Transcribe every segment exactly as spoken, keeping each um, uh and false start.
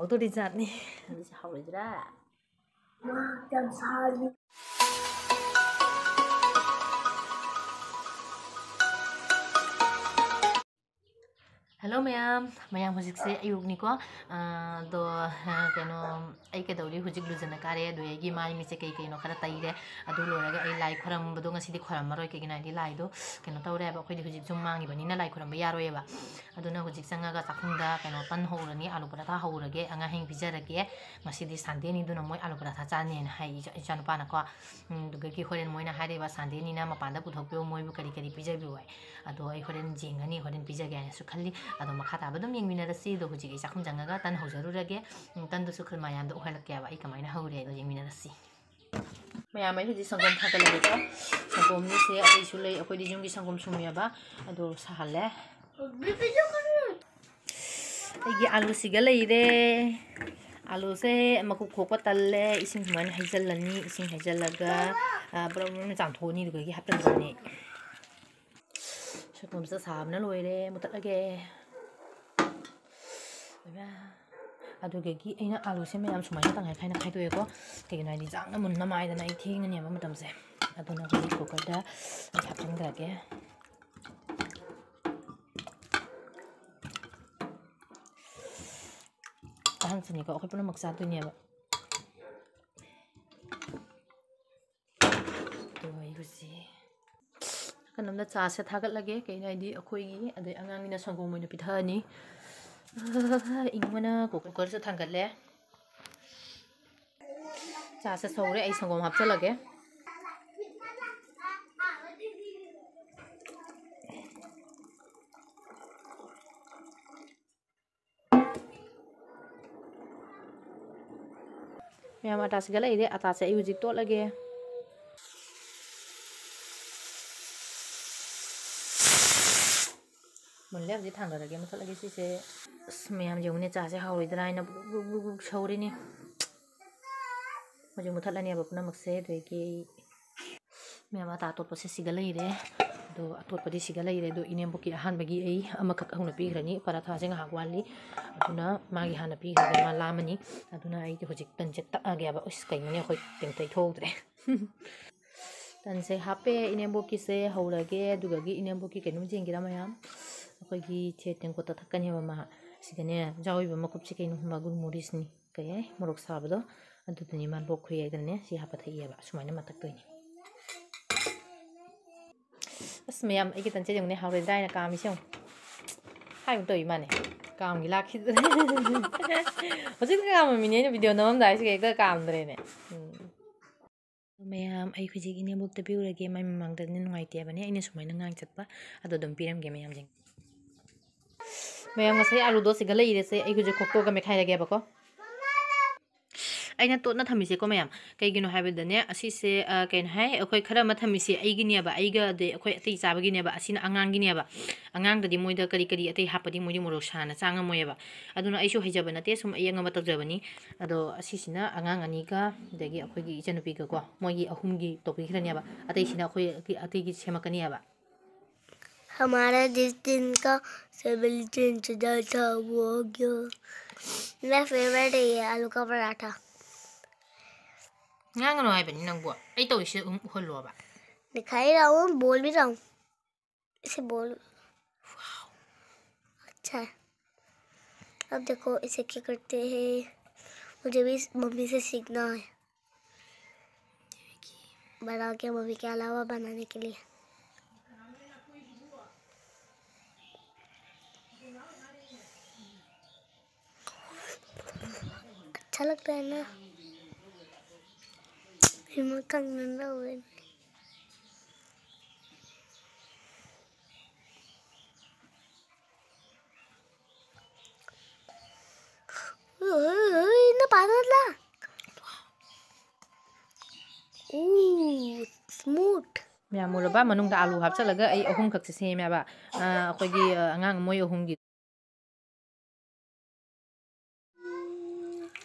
ꯍꯥꯎꯗꯣꯔꯤ ꯖꯥꯠꯅꯤ꯫ ꯑꯗꯨꯁꯨ ꯍꯥꯎꯔꯣꯏꯗ꯭ꯔꯥ? ꯌꯥꯝ ꯁꯥꯔꯤ꯫ ꯍꯜꯂꯣ ꯃꯌꯥꯝ, ꯃꯌꯥꯝ ꯍꯧꯖꯤꯛꯁꯦ ꯑꯌꯨꯛꯅꯤꯀꯣ꯫ ꯑꯥ, ꯑꯗꯣ, ꯑꯥ, ꯀꯩꯅꯣ, ꯑꯩ ꯀꯩꯗꯧꯔꯤ, ꯍꯧꯖꯤꯛ ꯂꯨꯖꯅ ꯀꯥꯔꯦ꯫ ꯑꯗꯣ ꯑꯩꯒꯤ ꯃꯥꯏ ꯃꯤꯠꯁꯦ ꯀꯩ ꯀꯩꯅꯣ ꯈꯔ ꯇꯩꯔꯦ꯫ ꯑꯗꯨ ꯂꯣꯏꯔꯒ ꯑꯩ ꯂꯥꯏ ꯈꯣꯏꯔꯝꯕꯗꯣ ꯉꯁꯤꯗꯤ ꯈꯣꯏꯔꯝꯃꯔꯣꯏ, ꯀꯩꯒꯤꯅꯣ ꯍꯥꯏꯗꯤ ꯂꯥꯏꯗꯣ ꯀꯩꯅꯣ ꯇꯧꯔꯦꯕ, ꯑꯩꯈꯣꯏꯗꯤ ꯍꯧꯖꯤꯛ ꯌꯨꯝ ꯃꯥꯡꯉꯤꯕꯅꯤꯅ ꯂꯥꯏ ꯈꯣꯏꯔꯝꯕ ꯌꯥꯔꯣꯏꯌꯦꯕ꯫ ꯑꯗꯨꯅ ꯍꯧꯖꯤꯛ ꯆꯪꯉꯒ ꯆꯥꯛꯈꯨꯝꯗ ꯀꯩꯅꯣ, ꯇꯟ ꯍꯧꯔꯅꯤ, ꯑꯥꯂꯨ ꯄꯔꯥꯊꯥ ꯍꯧꯔꯒꯦ, ꯑꯉꯥꯡꯁꯤꯡ ꯄꯤꯖꯔꯒꯦ꯫ ꯉꯁꯤꯗꯤ ꯁꯟꯗꯦꯅꯤ, ꯑꯗꯨꯅ ꯃꯣꯏ ꯑꯥꯂꯨ ꯄꯔꯥꯊꯥ ꯆꯥꯅꯤꯅ ꯍꯥꯏ ꯏꯆꯥ-, ꯏꯆꯥꯅꯨꯄꯥꯅꯀꯣ꯫ ꯎꯝ, ꯑꯗꯨꯗꯒꯤ ꯍꯣꯔꯦꯟ ꯃꯣꯏꯅ ꯍꯥꯏꯔꯤꯕ ꯁꯟꯗꯦꯅꯤꯅ ꯃꯄꯥꯟꯗ ꯄꯨꯊꯣꯛꯄꯤꯌꯣ, ꯃꯣꯏꯕꯨ ꯀꯔꯤ ꯀꯔꯤ ꯄꯤꯖꯕꯤꯌꯨ ꯍꯥꯏ꯫ ꯑꯗꯣ ꯑꯩ ꯍꯣꯔꯦꯟ ꯌꯦꯡꯒꯅꯤ, ꯍꯣꯔꯦꯟ ꯄꯤꯖꯒꯦ ꯍꯥꯏꯅꯁꯨ ꯈꯜꯂꯤ꯫ ꯑꯗꯣ ꯃꯈꯥ ꯇꯥꯕ ꯑꯗꯨꯝ ꯌꯦꯡꯃꯤꯟꯅꯔꯁꯤ꯫ ꯑꯗꯣ ꯍꯧꯖꯤꯛ ꯑꯩ ꯆꯥꯛꯈꯨꯝ ꯆꯪꯉꯒ ꯇꯟ ꯍꯧꯖꯔꯨꯔꯒꯦ꯫ ꯎꯝ, ꯇꯟꯗꯨꯁꯨ ꯈꯨꯜ ꯃꯌꯥꯝꯗ ꯎꯍꯜꯂꯛꯀꯦꯕ, ꯑꯩ ꯀꯃꯥꯏꯅ ꯍꯧꯔꯦ ꯑꯗꯣ ꯌꯦꯡꯃꯤꯟꯅꯔꯁꯤ꯫ ꯃꯌꯥꯝ, ꯑꯩ ꯍꯧꯖꯤꯛ ꯁꯪꯒꯣꯝ ꯊꯥꯒꯠꯂꯒꯦꯀꯣ꯫ ꯁꯪꯒꯣꯝꯁꯦ ꯑꯇꯩꯁꯨ ꯂꯩ, ꯑꯩꯈꯣꯏꯗꯤ ꯌꯨꯝꯒꯤ ꯁꯪꯒꯣꯝ ꯁꯨꯝꯃꯦꯕ꯫ ꯑꯗꯣ ꯁꯥꯍꯜꯂꯦ꯫ ꯑꯩꯒꯤ ꯑꯥꯂꯨꯁꯤꯒ ꯂꯩꯔꯦ꯫ ꯑꯥꯂꯨꯁꯦ ꯃꯀꯨ ꯈꯣꯛꯄ ꯇꯜꯂꯦ꯫ ꯏꯁꯤꯡ ꯁꯨꯃꯥꯏꯅ ꯍꯩꯖꯤꯜꯂꯅꯤ꯫ ꯏꯁꯤꯡ ꯍꯩꯖꯤꯜꯂꯒ, ꯑ, ꯕ꯭ꯔꯣꯡ ꯕ꯭ꯔꯣꯡ ꯆꯥꯝꯊꯣꯛꯑꯅꯤ, ꯑꯗꯨꯗꯒꯤ ꯍꯥꯞꯆꯤꯟꯗꯣꯏꯅꯤ꯫ ꯁꯪꯒꯣꯝꯁꯦ ꯁꯥꯕꯅ ꯂꯣꯏꯔꯦ, ꯃꯨꯊꯠꯂꯒꯦ꯫ ꯑꯗꯨꯗꯒꯤ ꯑꯩꯅ ꯑꯥꯂꯨꯁꯦ ꯃꯌꯥꯝ ꯁꯨꯃꯥꯏꯅ ꯇꯪꯈꯥꯏ ꯈꯥꯏꯅ ꯈꯥꯏꯗꯣꯛꯑꯦꯀꯣ꯫ ꯀꯩꯒꯤꯅꯣ ꯍꯥꯏꯗꯤ ꯆꯥꯛꯅ ꯃꯨꯟꯅ ꯃꯥꯏꯗꯅ ꯑꯩ ꯊꯦꯡꯉꯅꯦꯕ ꯃꯇꯝꯁꯦ꯫ ꯑꯗꯨꯅ ꯍꯧꯖꯤꯛ ꯀꯨꯀꯔꯗ ꯑꯩ ꯍꯥꯞꯆꯤꯟꯈ꯭ꯔꯒꯦ꯫ ꯑꯍꯟꯁꯤꯅꯤꯀꯣ, ꯑꯩꯈꯣꯏ ꯄꯨꯝꯅꯃꯛ ꯆꯥꯗꯣꯏꯅꯦꯕ꯫ ꯑꯗꯣ ꯑꯩ ꯍꯧꯖꯤꯛ ꯅꯥꯀꯟ ꯑꯃꯗ ꯆꯥꯁꯦ ꯊꯥꯒꯠꯂꯒꯦ꯫ ꯀꯩꯅꯣ ꯍꯥꯏꯗꯤ ꯑꯩꯈꯣꯏꯒꯤ, ꯑꯗꯩ ꯑꯉꯥꯡꯒꯤꯅ ꯁꯪꯒꯣꯝ ꯑꯣꯏꯅ ꯄꯤꯊꯛꯑꯅꯤ꯫ ꯏꯪꯕꯅ ꯀꯨꯀꯔꯁꯨ ꯊꯥꯡꯒꯠꯂꯦ꯫ ꯆꯥꯁꯦ ꯁꯧꯔꯦ, ꯑꯩ ꯁꯪꯒꯣꯝ ꯍꯥꯞꯆꯤꯜꯂꯒꯦ꯫ ꯃꯌꯥꯝ, ꯑꯇꯥꯁꯤꯒ ꯂꯩꯔꯦ꯫ ꯑꯇꯥꯁꯦ ꯑꯩ ꯍꯧꯖꯤꯛ ꯇꯣꯠꯂꯒꯦ꯫ ꯃꯨꯜꯂꯦ, ꯍꯧꯖꯤꯛ ꯊꯥꯡꯗꯔꯒꯦ, ꯃꯨꯊꯠꯂꯒꯦ ꯁꯤꯁꯦ꯫ ꯑꯁ, ꯃꯌꯥꯝ ꯌꯦꯡꯉꯨꯅꯦ, ꯆꯥꯁꯦ ꯍꯥꯎꯔꯣꯏꯗ꯭ꯔꯥ ꯍꯥꯏꯅ ꯕꯨꯛ ꯕꯨꯛ ꯕꯨꯛ ꯕꯨꯛ ꯁꯧꯔꯤꯅꯦ꯫ ꯍꯧꯖꯤꯛ ꯃꯨꯊꯠꯂꯅꯦꯕ ꯄꯨꯝꯅꯃꯛꯁꯦ, ꯑꯗꯨꯗꯒꯤ ꯑꯩ ꯃꯌꯥꯝ, ꯑꯇꯥ ꯑꯇꯣꯠꯄꯁꯦ ꯁꯤꯒ ꯂꯩꯔꯦ꯫ ꯑꯗꯣ ꯑꯇꯣꯠꯄꯗꯤ ꯁꯤꯒ ꯂꯩꯔꯦ꯫ ꯑꯗꯣ ꯏꯅꯦꯝꯕꯣꯛꯀꯤ ꯑꯍꯥꯟꯕꯒꯤ ꯑꯩ ꯑꯃꯈꯛ ꯍꯧꯅ ꯄꯤꯈ꯭ꯔꯅꯤ꯫ ꯄꯔꯥꯊꯥꯁꯦ ꯉꯥꯏꯍꯥꯛ ꯋꯥꯠꯂꯤ, ꯑꯗꯨꯅ ꯃꯥꯒꯤ ꯍꯥꯟꯅ ꯄꯤꯈ꯭ꯔꯒꯦ꯫ ꯃꯥ ꯂꯥꯝꯃꯅꯤ꯫ ꯑꯗꯨꯅ ꯑꯩꯗꯤ ꯍꯧꯖꯤꯛ ꯇꯟꯁꯦ ꯇꯛꯑꯒꯦꯕ꯫ ꯑꯁ, ꯀꯩꯅꯣꯅꯦ, ꯑꯩꯈꯣꯏ ꯀꯩꯝꯇ ꯏꯊꯣꯛꯍꯧꯗ꯭ꯔꯦ꯫ ꯇꯟꯁꯦ ꯍꯥꯞꯄꯦ꯫ ꯏꯅꯦꯝꯕꯣꯛꯀꯤꯁꯦ ꯍꯧꯔꯒꯦ꯫ ꯑꯗꯨꯒꯒꯤ ꯏꯅꯦꯝꯕꯣꯛꯀꯤ ꯀꯩꯅꯣꯝ ꯌꯦꯡꯒꯦꯔꯥ ꯃꯌꯥꯝ? ꯑꯩꯈꯣꯏꯒꯤ ꯆꯦ ꯇꯦꯡꯀꯣꯠꯇ ꯊꯛꯀꯅꯦꯕ ꯃꯥ꯫ ꯁꯤꯗꯅꯦ ꯌꯥꯎꯔꯤꯕ ꯃꯀꯨꯞꯁꯦ ꯀꯩꯅꯣ ꯈꯪꯕ? ꯒꯨꯜ ꯃꯣꯔꯤꯁꯅꯤ꯫ ꯀꯩ ꯍꯥꯏ? ꯃꯣꯔꯣꯛ ꯁꯥꯕꯗꯣ꯫ ꯑꯗꯨꯗꯨꯅꯤ ꯃꯥ ꯂꯣꯛ ꯈꯨꯏ ꯍꯥꯏꯗꯅꯅꯦ ꯁꯤ ꯍꯥꯞꯄ ꯊꯛꯏꯑꯕ꯫ ꯁꯨꯃꯥꯏꯅ ꯃꯥ ꯊꯛꯇꯣꯏꯅꯤ꯫ ꯑꯁ ꯃꯌꯥꯝ, ꯑꯩꯒꯤ ꯇꯟꯁꯦ ꯌꯦꯡꯉꯨꯅꯦ, ꯍꯥꯎꯔꯣꯏꯗ꯭ꯔꯥ ꯍꯥꯏꯅ ꯀꯥꯝꯃꯤꯁꯦ ꯌꯦꯡꯉꯨ꯫ ꯍꯥꯏꯒꯨꯝ ꯇꯧꯏ ꯃꯥꯅꯦ꯫ ꯀꯥꯝꯒꯤ ꯂꯥꯛꯈꯤꯗ꯭ꯔꯦ꯫ ꯍꯧꯖꯤꯛꯇ ꯀꯥꯝꯃꯝꯃꯤꯅꯦ, ꯑꯩꯅ ꯚꯤꯗꯤꯑꯣ ꯅꯝꯃꯝꯗꯥꯏꯁꯤꯒ ꯍꯦꯛꯇ ꯀꯥꯝꯗ꯭ꯔꯦꯅꯦ꯫ ꯎꯝ꯫ ꯃꯌꯥꯝ, ꯑꯩ ꯍꯧꯖꯤꯛ ꯏꯅꯦꯝꯕꯣꯛꯇ ꯄꯤꯔꯨꯔꯒꯦ꯫ ꯃꯥꯏ ꯃꯃꯥꯡꯗꯗꯤ ꯅꯨꯡꯉꯥꯏꯇꯦ ꯍꯥꯏꯕꯅꯦ, ꯑꯩꯅ ꯁꯨꯃꯥꯏꯅ ꯉꯥꯡ ꯆꯠꯄ꯫ ꯑꯗꯣ ꯑꯗꯨꯝ ꯄꯤꯔꯝꯒꯦ ꯃꯌꯥꯝꯁꯤꯡ꯫ ꯃꯌꯥꯝ, ꯉꯁꯥꯏ ꯑꯂꯨꯗꯣ ꯁꯤꯒ ꯂꯩꯔꯦꯁꯦ, ꯑꯩ ꯍꯧꯖꯤꯛ ꯈꯣꯛꯇꯣꯛꯑꯒ ꯃꯦꯠꯈꯥꯏꯔꯒꯦꯕꯀꯣ꯫ ꯑꯩꯅ ꯇꯣꯠꯅ ꯊꯝꯃꯤꯁꯦꯀꯣ ꯃꯌꯥꯝ, ꯀꯩꯒꯤꯅꯣ ꯍꯥꯏꯕꯗꯅꯦ, ꯑꯁꯤꯁꯦ, ꯑ, ꯀꯩꯅꯣ ꯍꯥꯏ, ꯑꯩꯈꯣꯏ ꯈꯔ ꯑꯃ ꯊꯝꯃꯤꯁꯦ ꯑꯩꯒꯤꯅꯦꯕ, ꯑꯩꯒ ꯑꯗꯩ ꯑꯩꯈꯣꯏ ꯑꯇꯩ ꯆꯥꯕꯒꯤꯅꯦꯕ, ꯑꯁꯤꯅ ꯑꯉꯥꯡꯒꯤꯅꯦꯕ꯫ ꯑꯉꯥꯡꯗꯗꯤ ꯃꯣꯏꯗ ꯀꯔꯤ ꯀꯔꯤ ꯑꯇꯩ ꯍꯥꯞꯄꯗꯤ ꯃꯣꯏꯗꯤ ꯃꯣꯔꯣꯛ ꯁꯥꯅ ꯆꯥ ꯉꯝꯃꯣꯏꯑꯕ꯫ ꯑꯗꯨꯅ ꯑꯩꯁꯨ ꯍꯩꯖꯕ ꯅꯠꯇꯦ, ꯁꯨꯝ ꯑꯌꯦꯡ ꯑꯃ ꯇꯧꯖꯕꯅꯤ꯫ ꯑꯗꯣ ꯑꯁꯤꯁꯤꯅ ꯑꯉꯥꯡ ꯑꯅꯤꯒ, ꯑꯗꯒꯤ ꯑꯩꯈꯣꯏꯒꯤ ꯏꯆꯟꯅꯨꯄꯤꯒꯀꯣ, ꯃꯣꯏꯒꯤ ꯑꯍꯨꯝꯒꯤ ꯇꯧꯕꯤꯈ꯭ꯔꯅꯦꯕ꯫ ꯑꯇꯩꯁꯤꯅ ꯑꯩꯈꯣꯏ ꯑꯇꯩꯒꯤ ꯁꯦꯝꯃꯛꯀꯅꯤꯕ꯫ हमारा जिस दिन का सेवलीचंद चढ़ा था, वो हो गया। मेरा फेवरेट है ये आलू का पराठा। ꯉꯥꯡꯒꯅꯨ ꯍꯥꯏꯕꯅꯤ ꯅꯪꯕꯨ꯫ ꯑꯩ ꯇꯧꯔꯤꯁꯦ ꯑꯗꯨꯝ ꯎꯍꯜꯂꯣꯕ꯫ दिखाई रहा हूँ, बोल भी रहा हूँ। इसे बोल। अच्छा है। अब देखो इसे क्या करते हैं, मुझे भी इस मम्मी से सीखना है। बड़ा होके मम्मी के अलावा बनाने के लिए। अच्छा लगता है ना? फिर मैं कंगन रहोगे। ꯎꯏ, ꯎꯏ, ꯎꯏ, ꯅ ꯄꯥꯗ ꯂ꯫ ꯎ, smooth꯫ ꯃꯌꯥꯝ ꯎꯔꯕ? ꯃꯅꯨꯡꯗ ꯑꯥꯂꯨ ꯍꯥꯞꯆꯤꯜꯂꯒ ꯑꯩ ꯑꯍꯨꯝꯈꯛꯁꯦ ꯁꯦꯝꯃꯦꯕ꯫ ꯑ, ꯑꯩꯈꯣꯏꯒꯤ, ꯑ, ꯑꯉꯥꯡ ꯃꯣꯏ ꯑꯍꯨꯝꯒꯤ꯫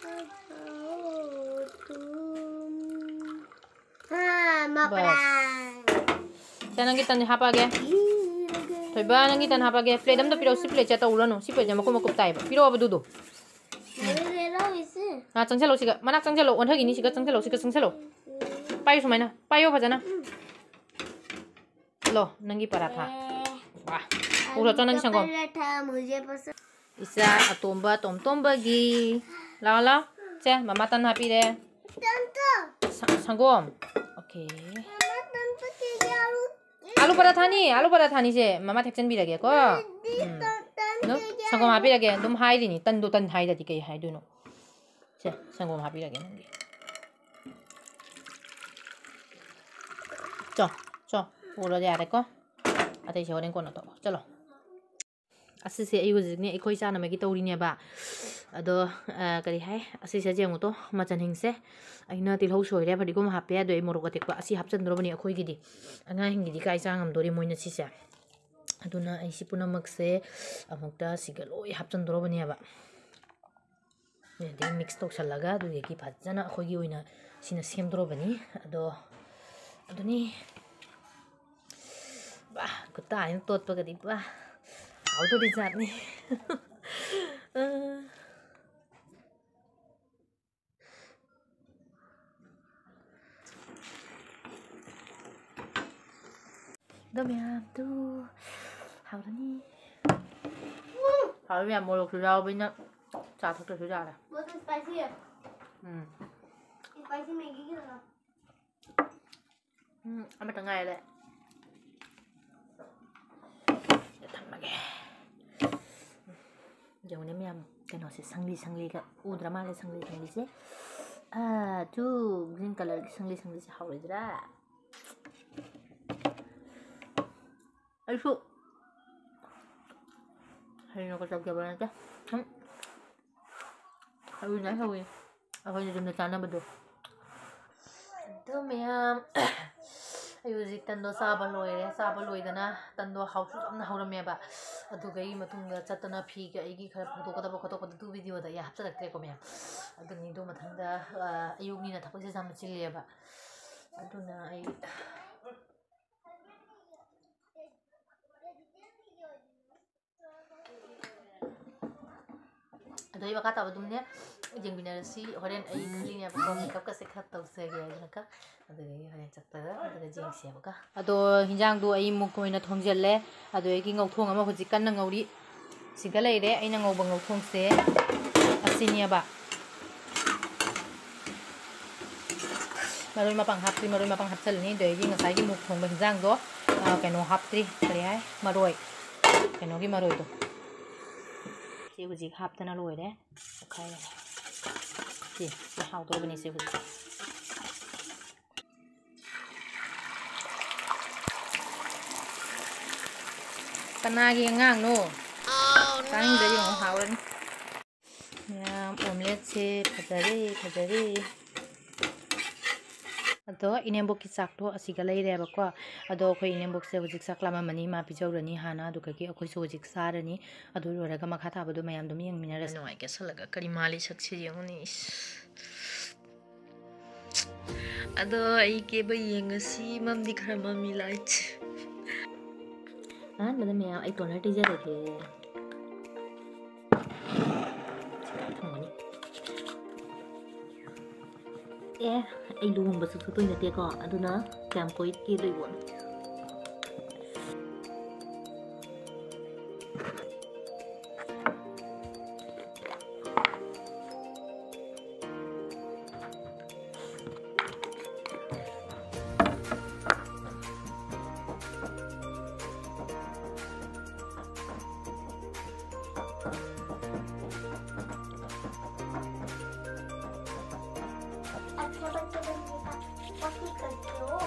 हाँ, मकड़ा। बस। ꯁꯦ, ꯅꯪꯒꯤ ꯇꯟ ꯍꯥꯞꯄꯛꯑꯒꯦ꯫ ꯊꯣꯏꯕ, ꯅꯪꯒꯤ ꯇꯟ ꯍꯥꯞꯄꯛꯑꯒꯦ꯫ ꯄ꯭ꯂꯦꯠ ꯑꯝꯗ ꯄꯤꯔꯛꯑꯣ꯫ ꯁꯤ ꯄ꯭ꯂꯦꯠꯁꯦ ꯇꯧꯔꯨꯔꯅꯨ꯫ ꯁꯤ ꯄ꯭ꯂꯦꯠꯁꯦ ꯃꯀꯨꯞ ꯃꯀꯨꯞ ꯇꯥꯏꯌꯦꯕ꯫ ꯄꯤꯔꯛꯑꯣꯕ ꯑꯗꯨꯗꯣ꯫ ꯎꯝ. ꯉꯥ ꯆꯪꯁꯜꯂꯣ ꯁꯤꯒ꯫ ꯃꯅꯥꯛ ꯆꯪꯁꯜꯂꯣ꯫ ꯑꯣꯟꯊꯈꯤꯅꯤ꯫ ꯁꯤꯒ ꯆꯪꯁꯜꯂꯣ꯫ ꯁꯤꯒ ꯆꯪꯁꯜꯂꯣ꯫ ꯄꯥꯏꯌꯨ ꯁꯨꯃꯥꯏꯅ꯫ ꯄꯥꯏꯌꯣ ꯐꯖꯅ꯫ ꯂꯣ, ꯅꯪꯒꯤ ꯄꯔꯥꯊꯥ꯫ ꯋꯥ꯫ ꯎꯔꯣ ꯆꯣ ꯅꯪꯒꯤ ꯁꯪꯒꯣꯝ꯫ ꯏꯆꯥ ꯑꯇꯣꯝꯕ, ꯇꯣꯝꯇꯣꯝꯕꯒꯤ꯫ ꯂꯥꯎ, ꯂꯥꯎ꯫ ꯁꯦ, ꯃꯃꯥ ꯇꯟ ꯍꯥꯞꯄꯤꯔꯦ꯫ ꯁ-, ꯁꯪꯒꯣꯝ꯫ ꯑꯣꯀꯦ꯫ ꯑꯥꯂꯨ ꯄꯔꯥꯊꯥꯅꯤ, ꯑꯥꯂꯨ ꯄꯔꯥꯊꯥꯅꯤ ꯁꯦ꯫ ꯃꯃꯥ ꯊꯦꯛꯆꯟꯕꯤꯔꯒꯦꯀꯣ꯫ ꯎꯝ. ꯑꯗꯨꯝ ꯁꯪꯒꯣꯝ ꯍꯥꯞꯄꯤꯔꯒꯦ꯫ ꯑꯗꯨꯝ ꯍꯥꯏꯔꯤꯅꯤ꯫ ꯇꯟꯗꯣ ꯇꯟ ꯍꯥꯏꯗ꯭ꯔꯗꯤ ꯀꯩ ꯍꯥꯏꯗꯣꯏꯅꯣ? ꯁꯦ, ꯁꯪꯒꯣꯝ ꯍꯥꯞꯄꯤꯔꯒꯦ ꯅꯪꯒꯤ꯫ ꯆꯣ, ꯆꯣ, ꯄꯨꯔꯣ ꯌꯥꯔꯦꯀꯣ꯫ ꯑꯇꯩꯁꯦ ꯍꯣꯔꯦꯟ ꯀꯣꯟꯅ ꯇꯧꯔꯣ꯫ ꯆꯠꯂꯣ꯫ ꯑꯁꯤꯁꯦ ꯑꯩ ꯍꯧꯖꯤꯛꯅꯦ ꯑꯩꯈꯣꯏ ꯆꯥꯅꯕꯒꯤ ꯇꯧꯔꯤꯅꯦꯕ꯫ ꯑꯗꯣ, ꯑ, ꯀꯔꯤ ꯍꯥꯏ? ꯑꯁꯤꯁꯦ ꯌꯦꯡꯉꯨꯇꯣ, ꯃꯆꯟꯁꯤꯡꯁꯦ꯫ ꯑꯩꯅ ꯇꯤꯜꯍꯧ ꯁꯣꯏꯔꯦ, ꯐꯗꯤꯒꯣꯝ ꯍꯥꯞꯄꯦ, ꯑꯗꯣ ꯑꯩ ꯃꯣꯔꯣꯛ ꯑꯇꯦꯛꯄ ꯑꯁꯤ ꯍꯥꯞꯆꯟꯗ꯭ꯔꯣꯕꯅꯤ ꯑꯩꯈꯣꯏꯒꯤꯗꯤ꯫ ꯑꯉꯥꯡꯁꯤꯡꯒꯤꯗꯤ ꯀꯥꯏ ꯆꯥ ꯉꯝꯗꯣꯔꯤ ꯃꯣꯏꯅ ꯁꯤꯁꯦ? ꯑꯗꯨꯅ ꯑꯩ ꯁꯤ ꯄꯨꯝꯅꯃꯛꯁꯦ ꯑꯃꯨꯛꯇ ꯁꯤꯒ ꯂꯣꯏ ꯍꯥꯞꯆꯟꯗ꯭ꯔꯣꯕꯅꯦꯕ꯫ ꯑꯗꯩ ꯃꯤꯛꯁ ꯇꯧꯁꯜꯂꯒ ꯑꯗꯨꯗꯒꯤ ꯐꯖꯅ ꯑꯩꯈꯣꯏꯒꯤ ꯑꯣꯏꯅ ꯁꯤꯅ ꯁꯦꯝꯗꯣꯔꯕꯅꯤ꯫ ꯑꯗꯣ ꯑꯗꯨꯅꯤ꯫ ꯕꯥ, ꯈꯨꯠꯇ ꯑꯩꯅ ꯇꯣꯠꯄꯒꯗꯤ ꯄꯨꯔꯥ ꯍꯥꯎꯗꯣꯔꯤ ꯖꯥꯠꯅꯤ꯫ ꯑ꯫ ꯑꯗꯣ ꯃꯌꯥꯝꯗꯨ ꯍꯥꯎꯔꯅꯤ꯫ ꯍꯥꯎꯔꯤ ꯃꯌꯥꯝ ꯃꯣꯔꯣꯛꯁꯨ ꯌꯥꯎꯕꯅꯤꯅ ꯆꯥ ꯊꯛꯇ꯭ꯔꯁꯨ ꯌꯥꯔꯦ꯫ ꯃꯣꯔꯣꯛ ꯁ꯭ꯄꯥꯏꯁꯤ꯫ ꯎꯝ꯫ ꯁ꯭ꯄꯥꯏꯁꯤ ꯃꯦꯒꯤꯒꯤꯗꯨꯅ꯫ ꯎꯝ, ꯑꯃꯇ ꯉꯥꯏꯔꯦ꯫ ꯊꯝꯃꯒꯦ꯫ ꯌꯦꯡꯉꯨꯅꯦ ꯃꯌꯥꯝ, ꯀꯩꯅꯣꯁꯦ ꯁꯪꯂꯤ ꯁꯪꯂꯤꯒ ꯎꯗ꯭ꯔ ꯃꯥꯜꯂꯦ, ꯁꯪꯂꯤ ꯁꯪꯂꯤꯁꯦ꯫ ꯑꯥ, ꯇꯨ, green colourꯒꯤ ꯁꯪꯂꯤ ꯁꯪꯂꯤꯁꯦ ꯍꯥꯎꯔꯣꯏꯗ꯭ꯔꯥ? ꯑꯩꯁꯨ ꯍꯌꯦꯡ ꯀꯆꯧ ꯅꯠꯇꯦ꯫ ꯁꯨꯝ ꯍꯧꯋꯤꯅꯦ, ꯍꯧꯋꯤ꯫ ꯑꯩꯈꯣꯏꯅ ꯌꯨꯝꯗ ꯆꯥꯅꯕꯗꯣ꯫ ꯑꯗꯨ ꯃꯌꯥꯝ, ꯑꯩ ꯍꯧꯖꯤꯛ ꯇꯟꯗꯣ ꯆꯥꯕ ꯂꯣꯏꯔꯦ꯫ ꯆꯥꯕ ꯂꯣꯏꯗꯅ ꯇꯟꯗꯣ ꯍꯥꯎꯁꯨ ꯌꯥꯝꯅ ꯍꯧꯔꯝꯃꯦꯕ꯫ ꯑꯗꯨꯒ ꯑꯩ ꯃꯇꯨꯡꯗ ꯆꯠꯇꯅ ꯐꯤꯒ ꯑꯩꯒꯤ ꯈꯔ ꯐꯣꯡꯗꯣꯛꯀꯗꯕ ꯈꯣꯠꯇꯣꯛꯄꯗ ꯑꯗꯨ videoꯗ ꯑꯩ ꯍꯥꯞꯆꯔꯛꯇ꯭ꯔꯦꯀꯣ ꯃꯌꯥꯝ꯫ ꯑꯗꯨꯅꯤ ꯑꯗꯨ ꯃꯊꯪꯗ, ꯑ, ꯑꯌꯨꯛꯅꯤꯅ ꯊꯕꯛꯁꯦ ꯌꯥꯝꯅ ꯆꯤꯜꯂꯦꯕ꯫ ꯑꯗꯨꯅ ꯑꯩ ꯑꯗꯣ ꯑꯩ ꯃꯈꯥ ꯇꯥꯕ ꯑꯗꯨꯝꯅꯦ ꯌꯦꯡꯃꯤꯟꯅꯔꯁꯤ꯫ ꯍꯣꯔꯦꯟ ꯑꯩ ꯈꯜꯂꯤꯅꯦꯕꯀꯣ, ꯃꯦꯀꯞꯀꯁꯦ ꯈꯔ ꯇꯧꯖꯒꯦ ꯍꯥꯏꯗꯅꯀꯣ꯫ ꯑꯗꯨꯗꯒꯤ ꯍꯣꯔꯦꯟ ꯆꯠꯄꯗ ꯑꯗꯨꯒ ꯌꯦꯡꯁꯦꯕꯀꯣ꯫ ꯑꯗꯣ ꯍꯤꯟꯖꯥꯡꯗꯣ ꯑꯩ ꯃꯨꯛ ꯑꯣꯏꯅ ꯊꯣꯡꯖꯤꯜꯂꯦ꯫ ꯑꯗꯨꯗꯒꯤ ꯉꯧꯊꯣꯡ ꯑꯃ ꯍꯧꯖꯤꯛ ꯀꯟꯅ ꯉꯧꯔꯤ꯫ ꯁꯤꯒ ꯂꯩꯔꯦ ꯑꯩꯅ ꯉꯧꯕ ꯉꯧꯊꯣꯡꯁꯦ꯫ ꯑꯁꯤꯅꯦꯕ꯫ ꯃꯔꯣꯏ ꯃꯄꯥꯡ ꯍꯥꯞꯇ꯭ꯔꯤ, ꯃꯔꯣꯏ ꯃꯄꯥꯡ ꯍꯥꯞꯆꯤꯜꯂꯅꯤ꯫ ꯑꯗꯨꯗꯒꯤ ꯉꯁꯥꯏꯒꯤ ꯃꯨꯛ ꯊꯣꯡꯕ ꯍꯤꯟꯖꯥꯡꯗꯣ, ꯑ, ꯀꯩꯅꯣ ꯍꯥꯞꯇ꯭ꯔꯤ, ꯀꯔꯤ ꯍꯥꯏ, ꯃꯔꯣꯏ, ꯀꯩꯅꯣꯒꯤ ꯃꯔꯣꯏꯗꯣ꯫ ꯁꯤ ꯍꯧꯖꯤꯛ ꯍꯥꯞꯇꯅ ꯂꯣꯏꯔꯦ꯫ ꯑꯣꯠꯈꯥꯏꯔꯦ꯫ ꯁꯤ, ꯁꯤ ꯍꯥꯎꯗꯧꯔꯕꯅꯤ ꯁꯤ ꯍꯧꯖꯤꯛ꯫ ꯀꯅꯥꯒꯤ ꯑꯉꯥꯡꯅꯣ? ꯇꯥꯅꯤꯡꯗ꯭ꯔꯗꯤ ꯌꯦꯡꯉꯣ, ꯍꯥꯎꯔꯅꯤ꯫ ꯃꯌꯥꯝ, omelette ꯁꯦ ꯐꯖꯔꯦ, ꯐꯖꯔꯦ꯫ ꯑꯗꯣ ꯏꯅꯦꯝꯕꯣꯛꯀꯤ ꯆꯥꯛꯇꯣ ꯑꯁꯤꯒ ꯂꯩꯔꯦꯕꯀꯣ꯫ ꯑꯗꯣ ꯑꯩꯈꯣꯏ ꯏꯅꯦꯝꯕꯣꯛꯁꯦ ꯍꯧꯖꯤꯛ ꯆꯥꯛ ꯂꯥꯝꯃꯝꯃꯅꯤ, ꯃꯥ ꯄꯤꯖꯧꯔꯅꯤ ꯍꯥꯟꯅ, ꯑꯗꯨꯗꯒꯤ ꯑꯩꯈꯣꯏꯁꯨ ꯍꯧꯖꯤꯛ ꯆꯥꯔꯅꯤ꯫ ꯑꯗꯨ ꯂꯣꯏꯔꯒ ꯃꯈꯥ ꯇꯥꯕꯗꯣ ꯃꯌꯥꯝ ꯑꯗꯨꯝ ꯌꯦꯡꯃꯤꯟꯅꯔꯁꯤ꯫ ꯅꯨꯡꯉꯥꯏ ꯀꯦꯁꯜꯂꯒ ꯀꯔꯤ ꯃꯥꯜꯂꯤ ꯁꯛꯁꯤ ꯌꯦꯡꯉꯨꯅꯦ, ꯏꯁ꯫ ꯑꯗꯣ ꯑꯩ ꯀꯦꯕ ꯌꯦꯡꯉꯁꯤ, ꯃꯝꯗꯤ ꯈꯔ ꯃꯝꯃꯤ light꯫ ꯑꯍꯥꯟꯕꯗ ꯃꯌꯥꯝ ꯑꯩ toner ꯇꯩꯖꯔꯒꯦ꯫ ꯊꯝꯒꯅꯤ꯫ ꯑꯦ, ꯑꯩ ꯂꯨꯍꯣꯡꯕꯁꯨ ꯊꯣꯛꯇꯣꯏ ꯅꯠꯇꯦꯀꯣ, ꯑꯗꯨꯅ ꯀꯌꯥꯝ ꯀꯣꯏ ꯀꯦꯗꯣꯏꯕꯣ? अच्छा बच्चे बनने का कोशिश करते हो।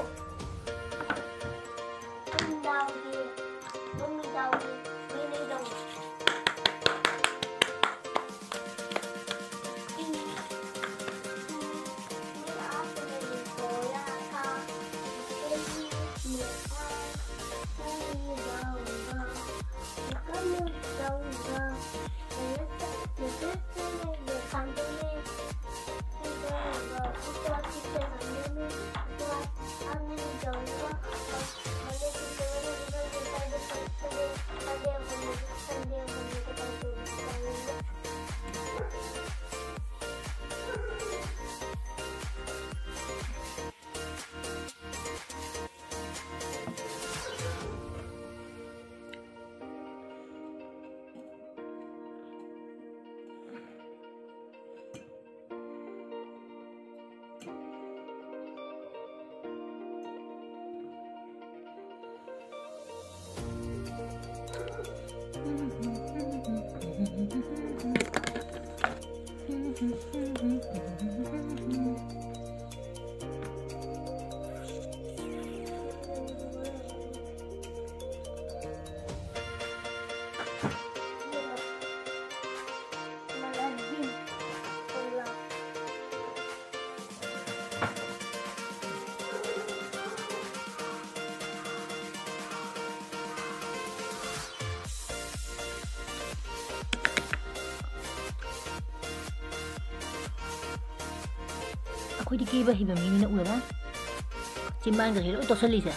ꯑꯩꯈꯣꯏꯗꯤ ꯀꯦꯕ ꯍꯩꯕ ꯃꯤꯅꯤꯅ ꯎꯔꯕ? ꯆꯤꯟꯕꯥꯟꯒꯁꯦ ꯂꯣꯏ ꯇꯣꯠꯁꯜꯂꯤꯁꯦ꯫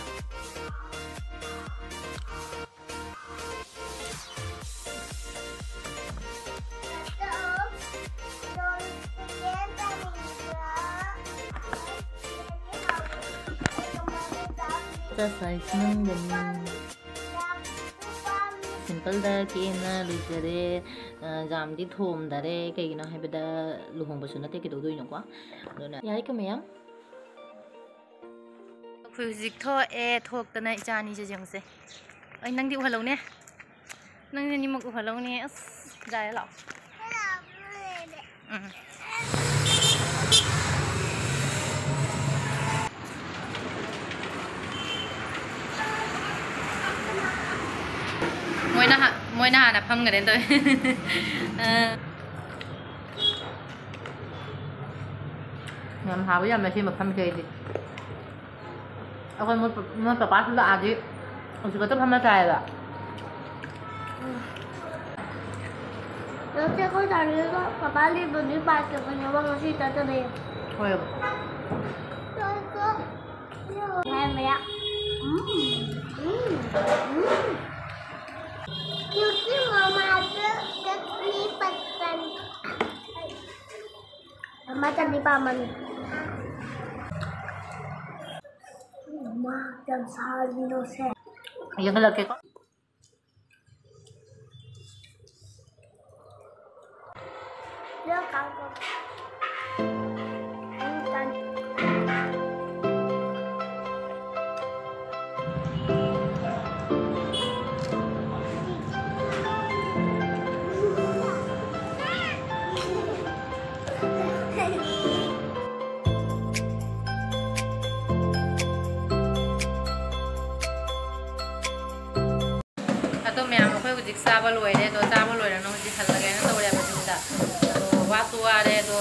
Exercise ꯅꯝꯒꯅꯤ꯫ Simple ꯗ ꯀꯦꯅ ꯂꯣꯏꯖꯔꯦ꯫ ꯑ, ꯌꯥꯝꯗꯤ ꯊꯣꯝꯗꯔꯦ꯫ ꯀꯩꯒꯤꯅꯣ ꯍꯥꯏꯕꯗ ꯂꯨꯍꯣꯡꯕꯁꯨ ꯅꯠꯇꯦ, ꯀꯩꯗꯧꯗꯣꯏꯅꯣꯀꯣ? ꯑꯗꯨꯅ ꯌꯥꯔꯦꯀꯣ ꯃꯌꯥꯝ꯫ ꯑꯩꯈꯣꯏ ꯍꯧꯖꯤꯛ ꯊꯣꯛꯑꯦ, ꯊꯣꯛꯇꯅ ꯏꯆꯥ ꯑꯅꯤꯁꯦ ꯌꯦꯡꯉꯨꯁꯦ꯫ ꯑꯩ ꯅꯪꯗꯤ ꯎꯍꯜꯂꯧꯅꯦ꯫ ꯅꯪꯗꯤ ꯑꯅꯤꯃꯛ ꯎꯍꯜꯂꯧꯅꯦ꯫ ꯑꯁ, ꯌꯥꯔꯦ, ꯂꯥꯛꯑꯣ꯫ ꯎꯝ꯫ ꯃꯣꯏꯅ ꯍꯥ-, ꯃꯣꯏꯅ ꯍꯥꯟꯅ ꯐꯝꯒꯅꯦ ꯇꯧꯋꯦ꯫ ꯑ꯫ ꯌꯥꯝ ꯍꯥꯎꯋꯤ, ꯌꯥꯝꯅ ꯁꯤ ꯃꯐꯝꯁꯦ ꯑꯩꯗꯤ꯫ ꯑꯩꯈꯣꯏ ꯃꯣꯏ ꯄ-, ꯃꯣꯏ ꯄꯄꯥꯁꯨ ꯂꯥꯛꯑꯗꯤ ꯍꯧꯖꯤꯛ ꯈꯛꯇ ꯐꯝꯃ ꯆꯥꯏꯌꯦꯕ꯫ ꯉꯁꯤ ꯑꯩꯈꯣꯏ ꯗꯥꯗꯤꯒ ꯄꯄꯥ ꯂꯩꯕꯗꯤ ꯄꯥꯔꯛ ꯆꯠꯄꯅꯦꯕ, ꯉꯁꯤ ꯆꯠꯇꯕ꯫ ꯍꯣꯏ꯫ ꯍꯥꯏ ꯃꯌꯥ꯫ ꯎꯝ, ꯎꯝ, ꯎꯝ꯫ क्योंकि मम्मा को चटनी पसंद। ꯃꯃꯥ ꯆꯠꯅꯤ ꯄꯥꯝꯕꯅꯤ꯫ ꯃꯃꯥ ꯌꯥꯝ ꯁꯥꯔꯤꯅꯣ ꯁꯦ꯫ ꯌꯦꯡꯍꯜꯂꯛꯀꯦꯀꯣ꯫ ꯃꯌꯥꯝ ꯑꯩꯈꯣꯏ ꯍꯧꯖꯤꯛ ꯆꯥꯕ ꯂꯣꯏꯔꯦ꯫ ꯑꯗꯣ ꯆꯥꯕ ꯂꯣꯏꯔꯒ ꯍꯧꯖꯤꯛ ꯍꯜꯂꯒꯦꯅ ꯇꯧꯔꯦꯕ ꯌꯨꯝꯗ꯫ ꯑꯗꯣ ꯋꯥꯁꯨ ꯋꯥꯔꯦ꯫ ꯑꯗꯣ